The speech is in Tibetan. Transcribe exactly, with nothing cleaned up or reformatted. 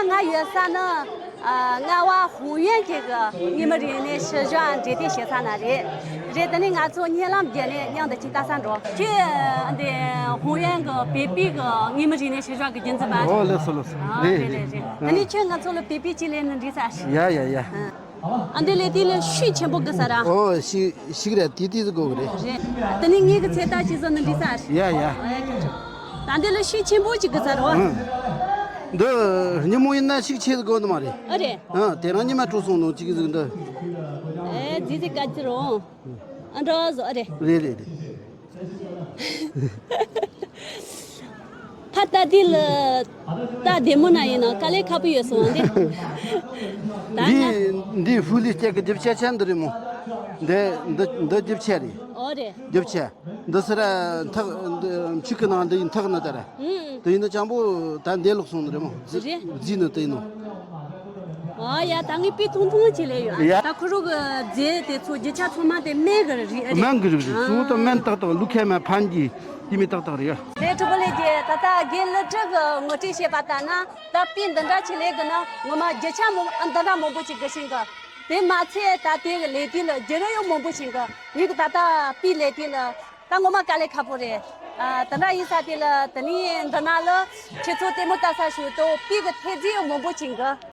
ང་ཡོད་ས་ནི། ཨ། རྔ་བ་ཧུང་ཡོན་གྱི་གི་དངོས་མིན་རིག་གནས་ཕྱི་བཞག་འབྲེལ་མཐུད་བྱེད་ས་ན་རེད། རེད། དེ་ནས་ང་ཚོ་གཉིད་ལམ་བརྒྱབ་ནས་མཉམ་དུ་ཅིག་ལྟ་ས་འགྲོ། ཁྱོད་འདི་ཧུང་ཡོན་གྱི་བོད་པའི་གི་དངོས་མིན་རིག་གནས་ཕྱི་བཞག་གི་རྒྱུན་འཛིན་པ། ཨོ། ལགས་སོ། ལགས་སོ། ཨ། རེད། རེད། རེད། རེད། དེ་ནས་ཁྱོད་ང་ཚོ་ལ་བོད་པའི་ཅིག་ལས་ནི་འགྲིག་ས་ཞིག་ཡ་ཡ་ཡ། ཨ། འདི་ལས་དེ་ལ་ཤུགས་ཆེན་པོ་དགོས་ས་ར། ཨོ། ཤི་ཤིག་རེད། དེ་དེ་ཟིག་དགོས་གི་རེད། རེད། དེ་ནས་ངེད་ཀྱི་ཚེ་ཐག་ཅིག་བཟོ་ནི་འགྲིག་ས་རེད། ཡ་ཡ། ད་འདི་ལ་ཤུགས་ཆེན་པོ་ཅིག་དགོས་ས་རེད་བ། ཨང་། འདི་ཉིན་མོ་ཡིན་ན་ཤུགས་ཆེ་ཟིག་དགོས་ནི་མ་རེད། ཨ་རེད། ཨང་། དེ་རང་ཉི་མ་དྲོ་སོང་ནོ་ཅིག་ཟིག་འདི། ཨེ། ཛི་ཛི་ཀ་ཅི་རུང་། ཨ། འདྲ་བཟོ། ཨ་རེད། རེད་རེད་རེད། ཕ་ད་དེ་ལ་ད་བདེ་མོ་ན་ཡིན་ན་དཀའ་ལས་ཁག་པོ་ཡོད་སོང་འདི། ད་ང་འདི་འདི་ཧྥུ་ལི་སྐྱེ་གི་རྒྱབ་ཆ་ཆ་འདི་རེད་མོ། འདི་འདི་འདི་རྒྱབ་ཆ་རེད། ཨོ་རེད། རྒྱབ་ཆ། འདི་སི་ར་འཐག་འདི་ཕྱུག་གི་ནང་འདི་ཡིན་འཐག་ནི་ད་ར། ཨུམ། དེ་ཡིན་ན་ཅང་པོ་ད་འདི་ལོག་སོང་ནི་རེད་མོ། རྫི་རེད། རྫི་ནི་དེ་ཡིན་ནོ། ཨ་ཡ། ད་ངས་པི་ཐུང་ཐུང་བྱེད་ལེ་ཡོད། ཡ། ད་ཁོ་རང་གི་རྫས་དེ་ཚོ་རྒྱུ་ཆ་ཚང་མ་དེ་སྨན་གི་རིགས་རེད། སྨན་གི་རིགས་རེད། ཨ། སུ་དང་སྨན་ཏག་ཏག་ལུག་ཁལ་མ་ཕན་གྱི་ཡི་མི་ཏག་ཏག་རེད་ཡ། དེ་གྲུབ་པ་ལས་ཀྱི་ད་ལྟ་རྒན་ལི་ཁྲི་གི་ངོ་སྤྲོད་བྱས་པ་ལྟར་ན། ད་པི་འདི་འདྲ་བྱེད་ལེ་གི་ན་ངོ་མ་རྒྱུ་ཆ་མོ་འདི་འདྲ་མང་པོ་ཅིག་དགོས་ཤིང་གི། དེ་མ་ཚད་ད་དེ་གི་ལས་དེ་ལ་རྒྱུ་ར་ཡང་མང་པོ་ཞིག་གི། ངེད་ཀྱི་ད་ལྟ་པི་ལས་དེ་ལ་ད་ངོ་མ་དཀའ་ལས་ཁག་པོ་རེད། ཨ། དེ་འདྲ་ཡིན་ས་དེ་ལ་དེ་ནས་འདི་ན་ལ་ཁྱེད་ཚོ་ལྟད་མོ་ལྟ་ས་ཞུ་དོ། པི་གི་ཐེ་ཚི་ཡང་མང་པོ་ཞིག་གི།